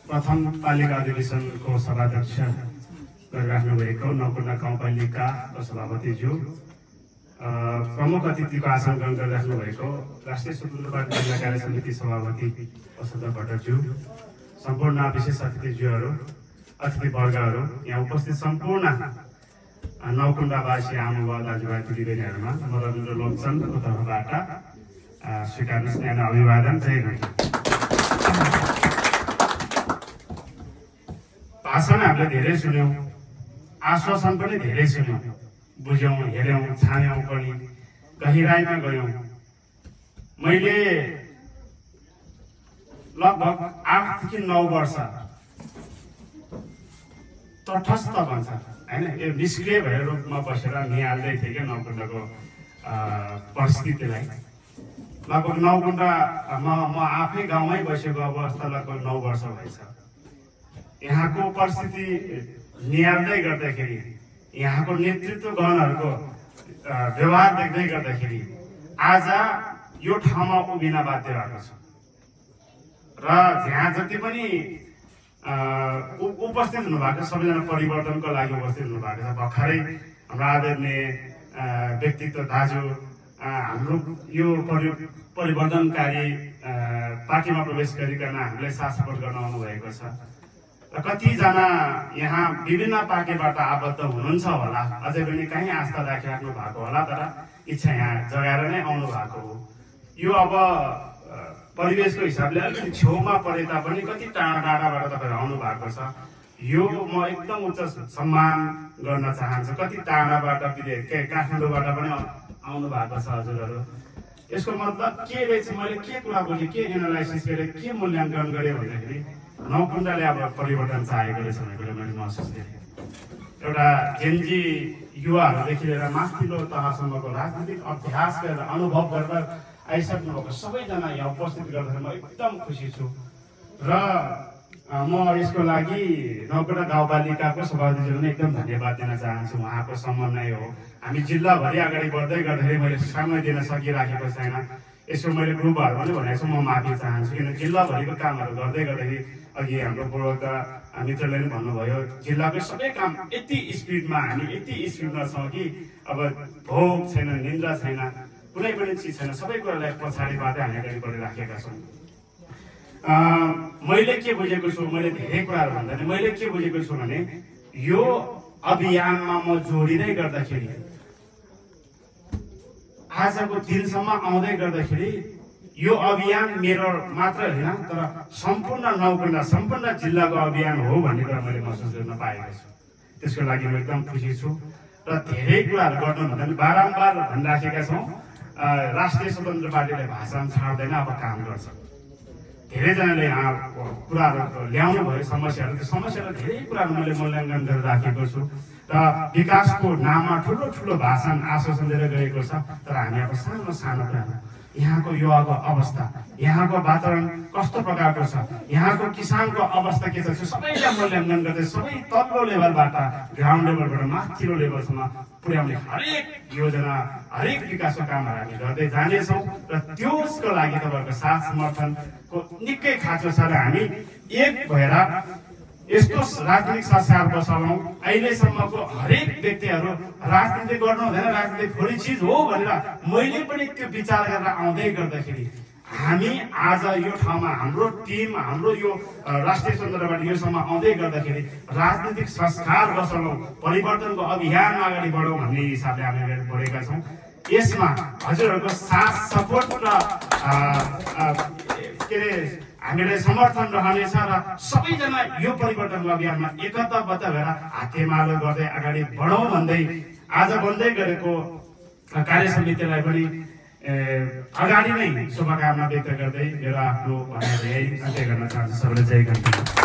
प्रथम पालिका अधिवेशनको सभाध्यक्ष गरिराख्नु भएको नौकुण्डा गाउँपालिका सभापतिज्यू, प्रमुख अतिथिको आसन ग्रहण गरिराख्नु भएको राष्ट्रिय स्वतन्त्र पार्टी जिल्ला कार्य समिति सभापति वसन्त भट्टज्यू, सम्पूर्ण विशेष अतिथिज्यूहरू, अतिथिवर्गहरू, यहाँ उपस्थित सम्पूर्ण नौकुण्डावासी आमाबुवा दाजुभाइ दिदीबहिनीहरूमा म रविन्द्र लोकचन्दको तर्फबाट स्वीकार्न स्नेह अभिवादन। जय गणेश। भाषण हामीले धेरै सुन्यौँ, आश्वासन पनि धेरै सुन्यौँ, बुझ्यौँ, हेऱ्यौँ, छान्यौँ पनि, गहिराइमा गयौँ। मैले लगभग 8 देखि 9 वर्ष तटस्थ भन्छ होइन, यो निष्क्रिय भएर रूपमा बसेर निहाल्दै थिएँ क्या नौकुण्डाको परिस्थितिलाई। लगभग नौकुण्डा म आफै गाउँमै बसेको अवस्था लगभग 9 वर्ष भएछ। यहाँको परिस्थिति निहाल्दै गर्दाखेरि, यहाँको नेतृत्वगणहरूको व्यवहार देख्दै गर्दाखेरि आज यो ठाउँमा उभिन बाध्य भएको छ। र यहाँ जति पनि उपस्थित हुनुभएको सबैजना परिवर्तनको लागि उपस्थित हुनुभएको छ। भर्खरै हाम्रो आदरणीय व्यक्तित्व दाजु हाम्रो यो परिवर्तनकारी पार्टीमा प्रवेश गरिकन हामीलाई साथ सपोर्ट गर्न आउनुभएको छ। र कतिजना यहाँ विभिन्न पार्टीबाट आबद्ध हुनुहुन्छ होला, अझै पनि कहीँ आस्था राखिराख्नु भएको होला, तर इच्छा यहाँ जगाएर नै आउनु भएको हो। यो अब परिवेशको हिसाबले अलिकति छेउमा परे तापनि कति टाढा टाढाबाट तपाईँहरू आउनु भएको छ, यो म एकदम उच्च सम्मान गर्न चाहन्छु। कति टाढाबाट काठमाडौँबाट पनि आउनु भएको छ हजुरहरू। यसको मतलब के रहेछ, मैले के कुरा बुझेँ, के एनालाइसिस गरेँ, के मूल्याङ्कन गरेँ भन्दाखेरि नौकुण्डाले अब परिवर्तन चाहेको रहेछ भन्ने कुरा मैले महसुस गरेँ। एउटा जेनजी युवाहरूदेखि लिएर माथिल्लो तहसम्मको राजनीतिक अभ्यास गरेर अनुभव गरेर आइसक्नु भएको सबैजना यहाँ उपस्थित गर्दाखेरि म एकदम खुसी छु। र म यसको लागि नौकुण्डा गाउँपालिकाको सभापतिज्यूलाई पनि एकदम धन्यवाद दिन चाहन्छु। उहाँको समन्वय हो। हामी जिल्लाभरि अगाडि बढ्दै गर्दाखेरि मैले समय दिन सकिराखेको छैन। यसो मैले ग्रुपहरू पनि भनेको छु, म माफी चाहन्छु, किन जिल्लाभरिको कामहरू गर्दै गर्दाखेरि अघि हाम्रो पूर्वका मित्रले पनि भन्नुभयो, जिल्लाको सबै काम यति स्पिडमा हामी यति स्पिडमा छौँ कि अब भोग छैन, निन्द्रा छैन, कुनै पनि चिज छैन, सबै कुरालाई पछाडि पार्दै हामी अगाडि बढिराखेका छौँ। मैले के बुझेको छु, मैले धेरै कुराहरू भन्दा नि मैले के बुझेको छु भने यो अभियानमा म जोडिँदै गर्दाखेरि आजको दिनसम्म आउँदै गर्दाखेरि यो अभियान मेरो मात्र होइन, तर सम्पूर्ण नौकुण्डा सम्पूर्ण जिल्लाको अभियान हो भन्ने कुरा मैले महसुस गर्न पाएको छु। त्यसको लागि म एकदम खुसी छु। र धेरै कुराहरू गर्नुभन्दा पनि बारम्बार भनिराखेका छौँ, राष्ट्रिय स्वतन्त्र पार्टीले भाषण छाड्दैन, अब काम गर्छ। धेरैजनाले यहाँ कुराहरू ल्याउनु भयो, समस्याहरू, त्यो समस्याहरू धेरै कुराहरू मैले मूल्याङ्कन गरेर राखेको छु। र विकासको नाममा ठुलो ठुलो भाषण आश्वासन दिएर गएको छ, तर हामी अब सानो सानो कुराहरू, यहाँको युवाको अवस्था, यहाँको वातावरण कस्तो प्रकारको छ, यहाँको किसानको अवस्था के छ, सबैलाई मूल्याङ्कन गर्दै सबै तल्लो लेभलबाट ग्राउन्ड लेभलबाट माथिल्लो लेभलसम्म पुर्याउने हरेक योजना, हरेक विकासको कामहरू हामी गर्दै जानेछौँ। र त्यसको लागि तपाईँहरूको साथ समर्थनको निकै खाँचो छ। र हामी एक भएर यस्तो राजनीतिक संस्कार बसालौँ, अहिलेसम्मको हरेक व्यक्तिहरू राजनीति गर्नु हुँदैन, राजनीति थोरै चिज हो भनेर मैले पनि त्यो विचार गरेर आउँदै गर्दाखेरि हामी आज यो ठाउँमा हाम्रो टिम, हाम्रो यो राष्ट्रिय स्वतन्त्रबाट योसम्म आउँदै गर्दाखेरि राजनीतिक संस्कार बसालौँ, परिवर्तनको अभियानमा अगाडि बढौँ भन्ने हिसाबले हामी अगाडि बढेका छौँ। यसमा हजुरहरूको साथ सपोर्ट र के अरे हामीलाई समर्थन रहनेछ। र सबैजना यो परिवर्तनको अभियानमा एकताबद्ध भएर हातेमालो गर्दै अगाडि बढौँ भन्दै आज बन्दै गरेको कार्य समितिलाई पनि अगाडि नै शुभकामना व्यक्त गर्दै मेरो आफ्नो भनाइ अन्त्य गर्न चाहन्छु। सबैलाई जय गणेश।